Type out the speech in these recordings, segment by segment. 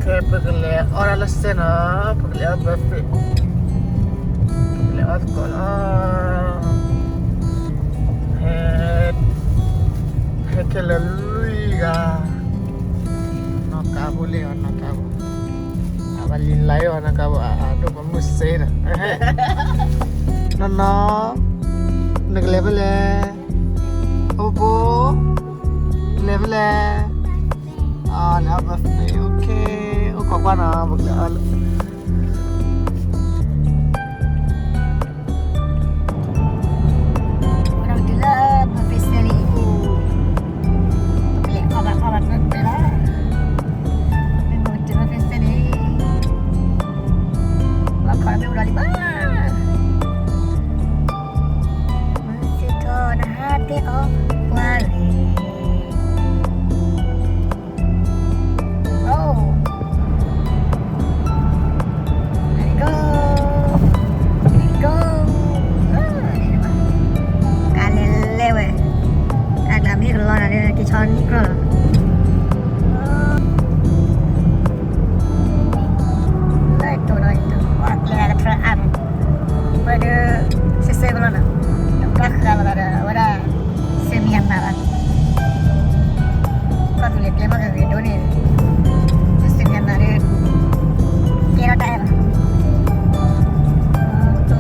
ဖဲပကလဲၤအီၣ်တၢ်လၢစဲနီၤ, ပကလဲၤအီၣ် buffet, ပကလဲၤအီၣ်သကိးလီၤ. ဟဲ, ဟဲခဲလၢာ်လွံၢ်ဂၤ, နီၢ်ကါဖိလဲၤအီၤ နီၢ်ကါဖိ, အဝဲလံလါအီၤ နီၢ်ကါဖိ အဒိၣ်ပမုၢ်စ့ဒီး, နီၢ်နီၢ်, နကလဲၤဖဲလဲၣ်, အိၣ်ဘိ, လဲၤဖဲလဲၣ်, လဲၤအီၣ် buffet, okay, အိၣ်ခိးကွၢ်နီၤ, ပကလဲၤအီၣ်လၢ ဝဲဒၣ်တုၤလၢ buffet စဲလံ, ပကလဲၤအီၣ်ဘၣ်အီၣ်ဘၣ် buffet လီၤ, မ့ၢ်မ့ၢ်တုၤ buffet စဲန့ၣ်, လီၤခီၣ်မ့ၢ်အိၣ်ဒီးလံဘၣ်, မုၢ်စ့ၢ်ကီးနဟးတဲအီၤပှၤဂ့ၤ Oh, let it go, let it go, ကါလဲၤလဲၤဝဲ, တၢ်ကျါမ့ၢ်ကလီနၤဒီး က့ၤဆီနံၣ်ကြီလီၤ, လၢတိၤဒီး ပှၤကျဲၤကထၢအါမး, ဝဲဒၣ် စဲစဲကလီနၤ, တဘၣ်ဃးလီၤသးဒီး အဝဲဒၣ် စဲမံယၤမးဘၣ် ကီၢ်သူလ့ၤကျဲမ့ၢ်ဂ့ၤဂ့ၤဒိၣ်န့ၣ်, စဲမံယၤမးဒီး ကဲထီၣ်တၢ်အဲၣ်ဘၣ်, တိၤတိၤ, ဘၣ်ထံၣ်ဘၣ်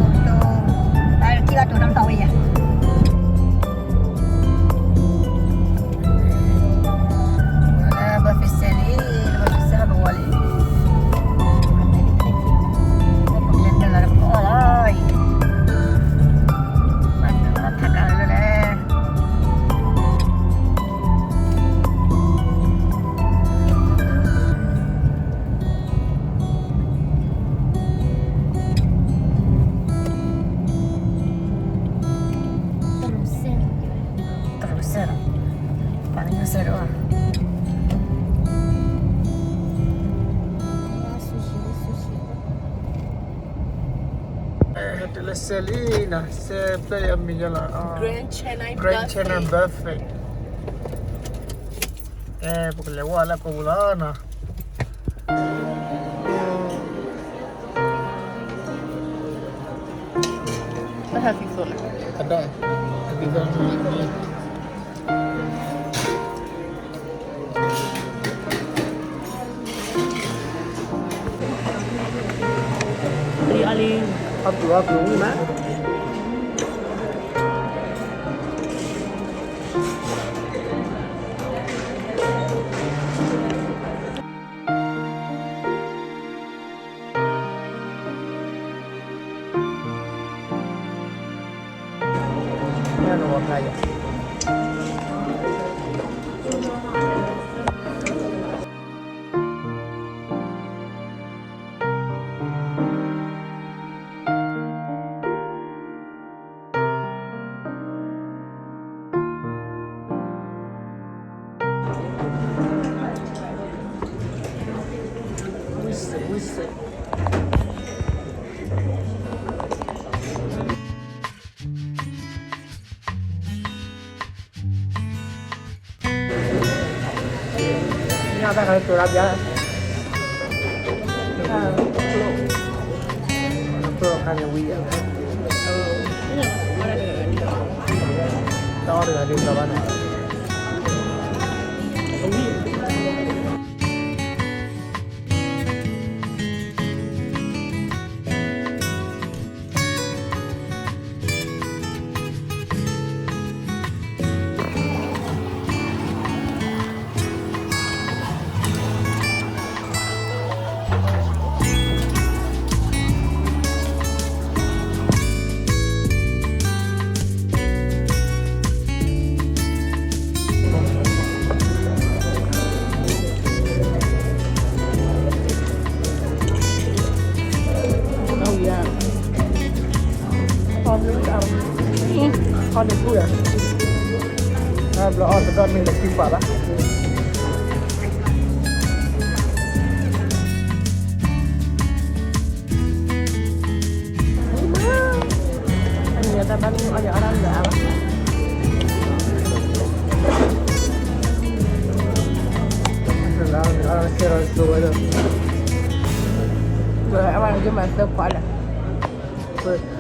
တိၤနီၢ်တီၤဝဲယၤ, လၢ buffet စဲလံ, လၢ buffet စဲဟီၣ်ကဝီၤလံ, ပကလဲၤနုာ်လီၤဒီးပကအီၣ်လီၤ, ဘၣ်နုာ်လီၤထးကါလၢလဲၣ် တရူးစဲလီၤ, ပှၤကညီစဲဒိၣ်ဧါ, ဟဲတုၤလၢစဲလံနီၤ, စဲဖျၢၣ်အမံၤလီၤ, Grand Chennai Buffet, ကဲ ပကလဲၤဝဲလၢကိာ်ပူၤလီၤနီၤ. ဝဲဒၣ်, အဝဲန့ၣ်ယမၤသၢခွးလၢ ပှၤ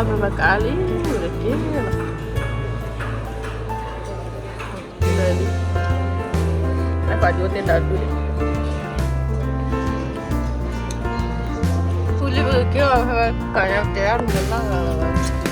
မ့ၢ်ဘၣ်ကးလံ, ဝဲတက့ၢ်လီၤ, လၢလံ, အပာ်ဒိၣ်သ့ၣ်တၢ်ဒူၣ်န့ၣ်, ပူၤလံပကက့ၤအီၤဖဲကးယၤတဲဒၣ်မနုၤလီၤလီၤလီၤ.